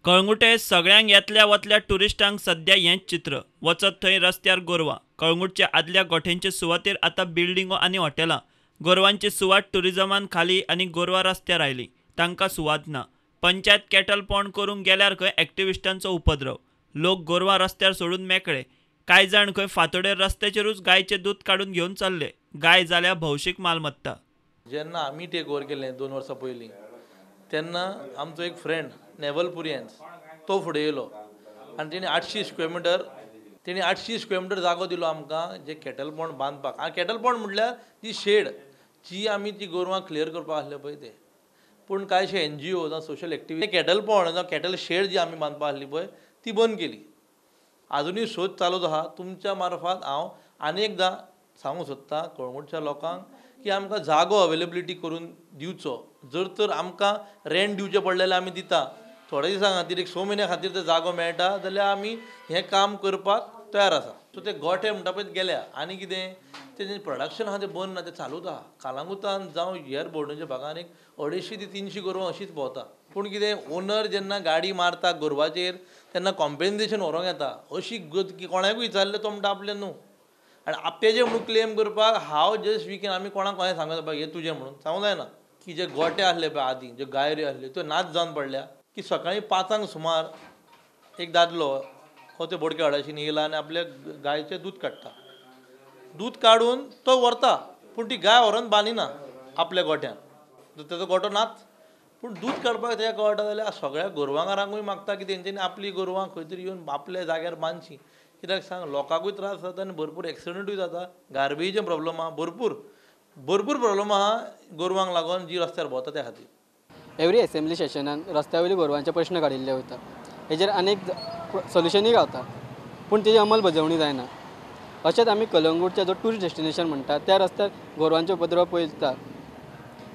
कळंगुटे सगळ्यांक येतल्या वतल्या ट्युरिस्टांक सध्या हेंच चित्र. वचत थंय रस्त्यार गोरवां. कळंगुटच्या आदल्या गोठ्यांचे सुवातेर आतां बिल्डिंगो आनी हॉटेलां. गोरवांची सुवात ट्युरिजमान खाली आनी गोरवां रस्त्यार आयलीं. तांकां सुवात ना. पंचायत कॅटल पॉन्ड करूंक गेल्यार खंय एक्टिविस्टांचो उपद्रव. लोक गोरवां रस्त्यार सोडून मेकळे. कांय जाण खंय फांतोडेर रस्त्याचेरूच गायचें दूद काडून घेवन चल्ले. गाय जाल्या भौशीक मालमत्ता. जेन्ना आमी टेक ओवर केलें 2 वर्सां पयलीं तेन्ना आमचो एक फ्रेंड नेवल पुरियन्स तो फुडें येयलो आनी तेणी 800 स्क्वेअर मिटर तेणी 800 स्क्वेअर मिटर जागो दिलो आमकां जे कॅटल पॉन्ड बांदपाक. आनी कॅटल पॉन्ड म्हटल्यार ती शेड जी आमी ती गोरवां क्लियर करपाक आसले पळय ते. पूण कांयशे एनजीओ जावं सोशल एक्टिविटी कॅटल पॉन्ड जावं कॅटल शेड जी आमी बांदपाक आसली पळय ती बंद केली. आजुनूय शोध चालूच आहा. तुमच्या मार्फत हांव आनी एकदां सांगूंक सोदतां कळंगूटच्या लोकांक की आमकां जागो अवेलेबिलिटी करून दिवचो. जर तर आमकां रेंट दिवचें पडलें जाल्यार आमी दिता. थोडे दिसां खातीर एक 6 म्हयन्या खातीर जर जागो मेळटा जाल्यार आमी हें काम करपाक तयार आसा. सो ते गोठे म्हणटा पळय गेल्या आनी कितें तेजें प्रोडक्शन आहा तें बंद ना, तें चालूच आहा. कालांगुतान जावं हेर भोंवडेच्या भागान एक 250 ते 300 गोरवां अशींच भोंवता. पूण कितें ओनर जेन्ना गाडी मारता गोरवाचेर तेन्ना कॉम्पेन्सेशन व्हरूंक येता अशी कोणाकूय विचारलें तो म्हणटा आपलें न्हू. आनी आपल्याचें म्हणून क्लेम करपाक हांव जस्ट we can आमी कोणाक कोणें सांगूं जाता हें तुजें म्हणून सांगूंक जायना. की जे गोठे आसले पळय आदीं ज्यो गायऱ्यो आसल्यो त्यो नाच जावन पडल्या. की सकाळीं 5 सुमार एक दादलो हो ते बोडके वाड्याशीन येयला आनी आपल्या गायचें दूद काडटा. दूद काडून तो व्हरता पूण ती गाय व्हरोन बांदिना आपल्या गोठ्यान, तेजो गोठो नाच. पूण दूद काडपाक तेका कळटा जाल्यार सगळ्या गोरवांकारांकूय मागता की तेंच्यांनी आपलीं गोरवां खंय तरी येवन आपल्या जाग्यार बांदचीं. कित्याक सांग लोकांकूय त्रास जाता आनी भरपूर एक्सिडंटूय जाता. गार्बेजीचे प्रॉब्लम आहा, भरपूर भरपूर प्रॉब्लम आहा गोरवांक लागून जी रस्त्यार भोंवता त्या खातीर. एवरी असेंब्ली सेशनान रस्त्या वयले गोरवांचे प्रश्न काडिल्ले वता. हेजेर अनेक सोल्युशनूय गावता पूण तेजी अंमलबजावणी जायना. अशेंच आमी कलंगूटचे जो ट्युरिस्ट डेस्टिनेशन म्हणटा त्या रस्त्यार गोरवांचे उपद्रव पळयता.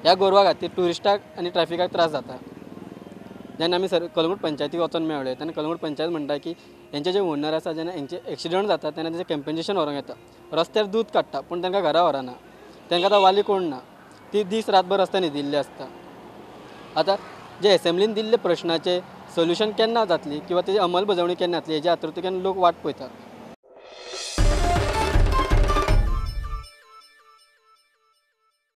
ह्या गोरवां खातीर ट्युरिस्टाक आनी ट्रॅफिकाक त्रास जाता. जेन्ना आमी सर कलंगूट पंचायतीक वचोन मेळ्ळे तेन्ना कलंगूट पंचायत म्हणटा की हेंचे जे ओनर आसा जेन्ना हेंचे एक्सिडंट जाता तेन्ना तेजें कॉम्पेन्सेशन व्हरूंक येता. रस्त्यार दूद काडटा पूण तांकां घरा व्हरना, तांकां आतां वाली कोण ना, ती दीस रातभर रस्त्यार न्हिदिल्ली आसता. आतां जे एसेंब्लीन दिल्ले प्रश्नाचे सोल्युशन केन्ना जातली किंवा तेजी अंमलबजावणी केन्ना जातली हेज्या आतुरतेन लोक वाट पळयतात.